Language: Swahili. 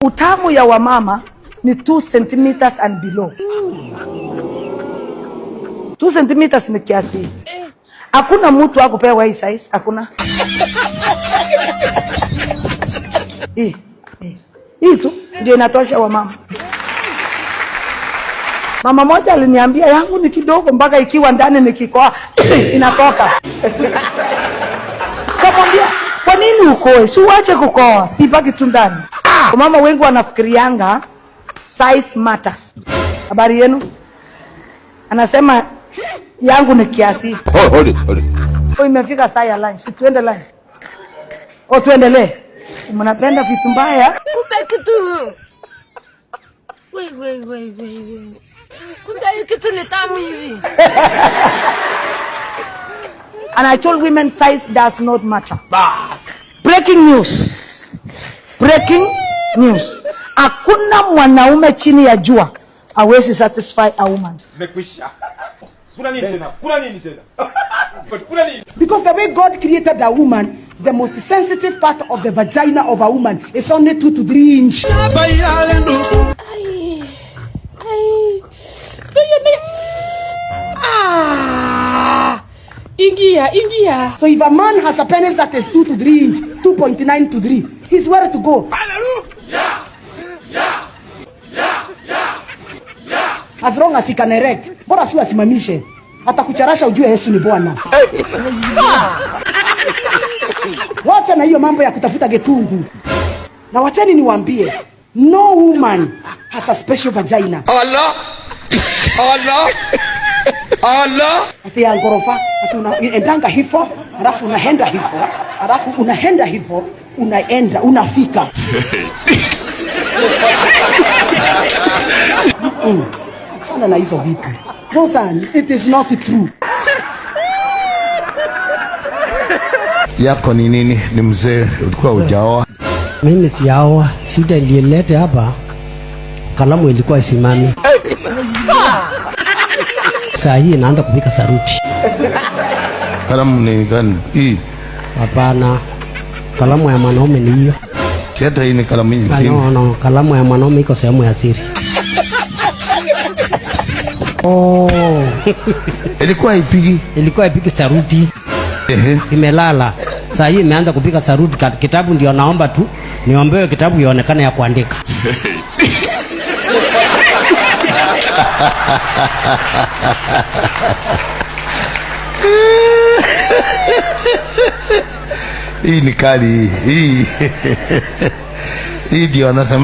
Utamu ya wamama ni 2 centimeters and below. 2 centimeters ni kiasi. Hakuna mtu akupewa hii size, hakuna. Hii, hii. Hii tu ndio inatosha wamama. Mama moja aliniambia yangu ni kidogo mpaka ikiwa ndani nikikoa inatoka. Kamwambia, kwa nini ukoe? Si uache kukoa, si ibaki tu ndani. Mama wengi wanafikirianga size matters. Habari yenu? Anasema yangu ni kiasi. Hold it, hold it. Oh, imefika saa ya lunch. Si tuende lunch. Oh, tuendelee. Mnapenda vitu mbaya. Kumbe kitu. We, we, we, we, we. Kumbe hii kitu ni tamu hivi. And I told women size does not matter. Breaking news. Breaking news. Hakuna mwanaume chini ya jua awezi satisfy a woman. Nimekwisha. Kuna nini tena? Kuna nini tena? Kuna nini? Because the way God created a woman, the most sensitive part of the vagina of a woman is only 2 to 3 inch. Ai. Ai. Ah. Ingia, ingia. So if a man has a penis that is 2 to 3 inch, 2.9 to 3, he's where to go. As long as he can erect, bora si asimamishe. Atakucharasha ujue Yesu ni Bwana. Wacha na hiyo mambo ya kutafuta getungu. Na wacheni niwaambie, no woman has a special vagina. Allah. Allah. Allah. Ati ya ngorofa, ati unaendanga hivyo, alafu unaenda hivyo, alafu unaenda hivyo, unaenda, unafika. Achana na hizo vitu. Rosan, it is not true. Yako ni nini? Ni mzee, ulikuwa hujaoa? Mimi sijaoa. Shida iliyoleta hapa, kalamu ilikuwa isimami. Saa hii inaanza kupika saruti. Kalamu ni gani hii? Hapana, kalamu ya mwanaume ni hiyo. Si hata hii ni kalamu hii. Ah, no, no, kalamu ya mwanaume iko sehemu ya siri. Oh. Ilikuwa ipigi. Ilikuwa ipiki saruti. Imelala. Saa hii imeanza kupika saruti. Kitabu ndio naomba tu niombewe kitabu ionekane ya kuandika. Hii ni kali hii. Hii ndio anasema.